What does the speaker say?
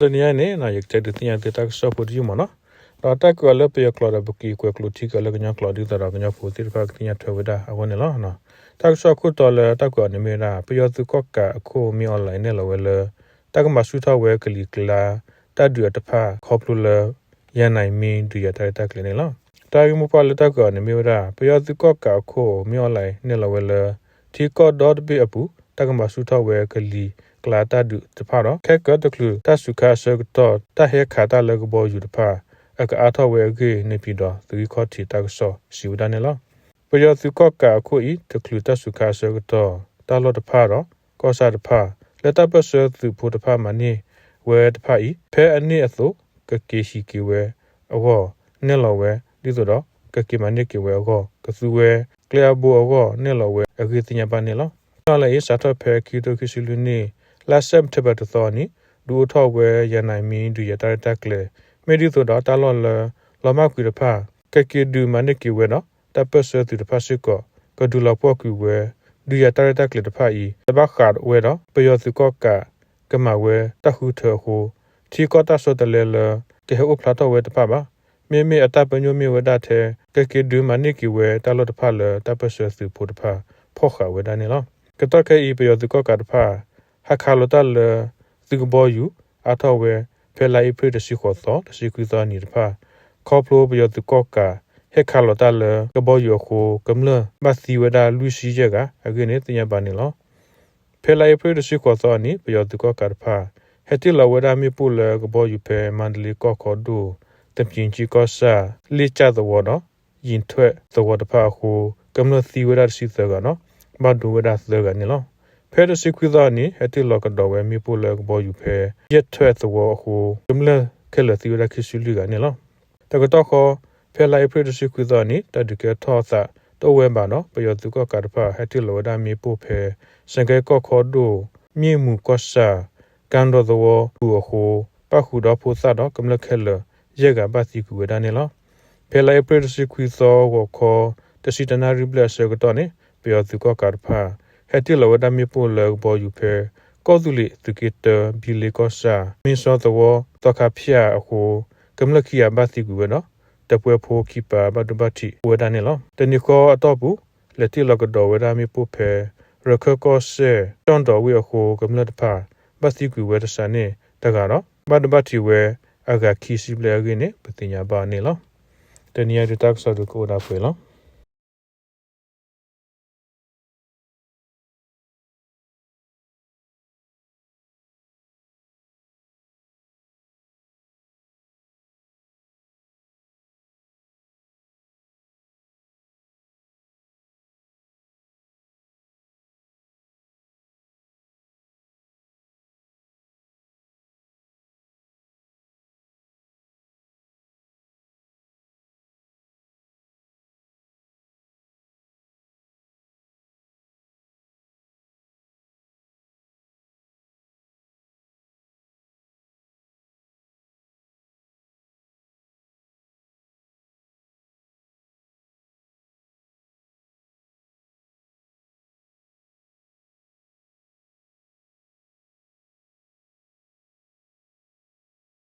တနံၤအံၤန့ၣ် ယကတဲဒုးသ့ၣ်ညါသုတၢ်ကစီၣ်ဖိတယုၢ်မးနီၤ. ဒီးတၢ်ကွဲးအီၤလၢပယီၤကျိာ်ဒီး ပက့ၤကွဲးကျိးထံက့ၤအီၤလၢကညီကျိာ် ဒ်သိးဒီးကညီဖိသ့ၣ်တဖၣ်ကသ့ၣ်ညါထွဲဝဲဒၣ်အဂီၢ်န့ၣ်လီၤ. တၢ်ကစီၣ်အခိၣ်တီလၢတၢ်ကွဲးအီၤန့ၣ်မ့ၢ်ဝဲဒၣ် ပယီၤသုးကီၣ်ကးအခိၣ် မင်းအောင်လှိုင် နဲၣ်လီၤဝဲလၢ တၢ်ကမၤဆူၣ်ထီၣ်ဝဲကလံၤကျါ တၢ်ဒုးအတဖၣ် ခီဖျိလၢ ရန်နိုင်မင်း ဒုးယၤတၢ်ရဲၣ်တၢ်ကျဲၤန့ၣ်လီၤ. တၢ်ဂ့ၢ်မိၢ်ပှၢ်လၢတၢ်ကွဲးအီၤန့ၣ်မ့ၢ်ဝဲဒၣ် ပယီၤသုးကီၣ်ကးအခိၣ် မင်းအောင်လှိုင် နဲၣ်လီၤဝဲလၢ ထံကီၢ်ဒီတဘ့ၣ်အပူၤ တၢ်ကမၤဆူၣ်ထီၣ်ဝဲကလံၤကျါတၢ်ဒုးတဖၣ်ဒီး ခဲကိာ်တချုးတၢ်စူၤခါအဆၢကတီၢ် တၢ်ဟဲခးတၢ်လၢကဘီယူၤတဖၣ် အကအါထီၣ်ဝဲအဂ့ၢ် န့ၣ်ပၠံၤဒီးသုးဂံၢ်ခီၣ်ထံးတၢ်ကစီၣ်စံးဝဲဒၣ်န့ၣ်လီၤ. ပယီၤသုးကီၣ်ကးအခိၣ်အံၤ တချုးတၢ်စူၤခါအဆၢကတီၢ် တၢ်လီၢ်တဖၣ်ဒီး ကီၢ်ဆၣ်တဖၣ် လၢတၢ်ပၢၢ်ဆၢသုးဖိတဖၣ်မၤန့ၢ်ဝဲတဖၣ်အံၤ ဖဲအန့ၣ်အသိး ကက့ၤဟံးက့ၤဝဲအဂီၢ် နဲၣ်လီၤဝဲ ဒ်သိးဒီး ကက့ၤမၤန့ၢ်က့ၤဝဲအဂီၢ် ကသူဝဲကျဲအဘိအဂီၢ် နဲၣ်လီၤဝဲအဂ့ၢ်သ့ၣ်ညါဘၣ်န့ၣ်လီၤ. မင်းအောင်လှိုင် အံၤ စးထီၣ်ဖဲခံကထိခံဆံလွံၢ်နံၣ် လါစဲးပထ့ဘၢၣ်တသီအနံၤ ဒုးအိၣ်ထီၣ်ဝဲ ရန်နိုင်မင်း ဒုးယၤတၢ်ရဲၣ်တၢ်ကျဲၤ မ့ၢ်ဒ်သိးဒီးတၢ်လီၢ်လၢ လီၤမၢ်ကွံာ်တဖၣ် ကက့ၤဒုးမၤန့ၢ်က့ၤဝဲဒီး တၢ်ပၢၢ်ဆၢသုးတဖၣ်စ့ၢ်ကီး ကဒုးလီၤပှီၢ်ကွံာ်ဝဲ ဒုးယၤတၢ်ရဲၣ်တၢ်ကျဲၤတဖၣ်အံၤ တဘၣ်ဃးဝဲဒီး ပယီၤသုးကီၣ်ကး ကမၤဝဲတၢ်ဃုထၢအဃိ ထံကီၢ်တၢ်ဆီတလဲလၢ ကဟဲအိၣ်ဖျါထီၣ်ဝဲတဖၣ်ဘၣ်. မ့မ့ၢ်အတၢ်ပညိၣ်မ့ၢ်ဝဲဒၣ်ထဲ ကက့ၤဒုးမၤန့ၢ်က့ၤဝဲတၢ်လီၢ်တဖၣ်လၢတၢ်ပၢၢ်ဆၢသုးဖိတဖၣ် ဖီၣ်ဃာ်ဝဲဒၣ်န့ၣ်လီၤ. ကတီၢ်ခဲအံၤ ပယီၤသုးကီၣ်ကးတဖၣ် ဟးခးလီၤတၢ်လၢ သုးကဘီယူၤ အါထီၣ်ဝဲ ဖဲလါအ့ဖြ့ၣ်တဆံဃိးသီ တဆံခွံသီအနံၤတဖၣ် ခီဖျိပယီၤသုးကီၣ်ကး ဟဲခးလီၤတၢ်လၢကဘီယူၤအဃိ ကမျၢၢ်ဘၣ်သံဝဲဒၣ်လွံၢ်ဆံယဲၢ်ဂၤအဂ့ၢ်န့ၣ် သ့ၣ်ညါဘၣ်န့ၣ်လီၤ. ဖဲလါအ့ဖြ့ၣ်တဆံဃိးသီအနံၤ ပယီၤသုးကီၣ်ကးတဖၣ် ဟဲတ့ၢ်လီၤဝဲဒၣ်မ့ၣ်ပိၢ်လၢကဘီယူၤဖဲ မါဒလ့ကီၢ်ခီဒိၣ် သပံၤကၠံကီၢ်ဆၣ် လ့ၣ်ကၢ်သဝီဒီး ယံာ်ထွဲၣ်သဝီတဖၣ်အဃိ ကမျၢၢ်သံဝဲဒၣ်တဆံသၢဂၤဒီး ဘၣ်ဒိဝဲဒၣ်သၢဂၤန့ၣ်လီၤ. ဖဲတဆံခွံသီအနံၤ ဟဲတ့ၢ်လီၤကဒီးဝဲမ့ၣ်ပိၢ်လၢကဘီယူၤဖဲ ယဲၢ်ထွဲၣ်သဝီအဃိ ကမျၢၢ်ခဲလၢာ်သံဝဲဒၣ်ခံဆံလွံၢ်ဂၤန့ၣ်လီၤ. တကတီၢ်ဃီ ဖဲလါအ့ဖြ့ၣ်တဆံခွံသီအနံၤ တၢ်ဒုးကဲထီၣ်သးတအိၣ်ဝဲဘၣ်ဒီး ပယီၤသုးကီၣ်ကးတဖၣ် ဟဲတ့ၢ်လီၤဝဲဒၣ်မ့ၣ်ပိၢ်ဖဲ စကဲကီၢ်ခီဒိၣ် မ့ၣ်မူၤကီၢ်ဆၣ် ကၣ်ဒီၣ်သဝီပူၤအဃိ ပၣ်ဃုာ်ဒီးဖိသၣ်ဒီးကမျၢၢ်ခဲလၢာ် ယဲၢ်ဂၤဘၣ်သံကွံာ်ဝဲဒၣ်န့ၣ်လီၤ. ဖဲလါအ့ဖြ့ၣ်တဆံခွံသီ ဂီၤခီ တဆံတနၣ်ရံၣ်ဘျဲၣ်အဆၢကတီၢ်န့ၣ် ပယီၤသုးကီၣ်ကးတဖၣ် ဟဲတ့ၢ်လီၤဝဲဒၣ်မ့ၣ်ပိၢ်လၢကဘီယူၤဖဲ ကီၢ်သူလ့ၤသုးက့တၢ ဘံလ့ကီၢ်ဆၣ် မ့ၢ်စီသဝီ သီခါဖၠၣ်အဃိ ကမျၢၢ်ခံဂၤဘၣ်သံကွံာ်ဝဲဒီး တပှဲၤဖိခံပၤဘၣ်ဒိဘၣ်ထံးအိၣ်ဝဲဒၣ်န့ၣ်လီၤ. တနံၤဃီအတီၢ်ပူၤ လဲၤတ့ၢ်လီၤကဒီးဝဲဒၣ်မ့ၣ်ပိၢ်ဖဲ ရခၢၣ်ကီၢ်စဲၣ် ကၠီၣ်ဒီးဝ့ၢ်အဃိ ကမျၢၢ်တဖၣ် ဘၣ်သံကွံာ်ဝဲတစးန့ၣ်တဂၤဒီး ဘၣ်ဒိဘၣ်ထံးဝဲအဂၤခံဆံဘျဲၣ်အဂ့ၢ်န့ၣ် ပသ့ၣ်ညါဘၣ်န့ၣ်လီၤ. တနံၤအံၤဒုးတၢ်ကစီၣ်ဒုးကအိၣ်ဒၣ်ပှဲၤလီၤ.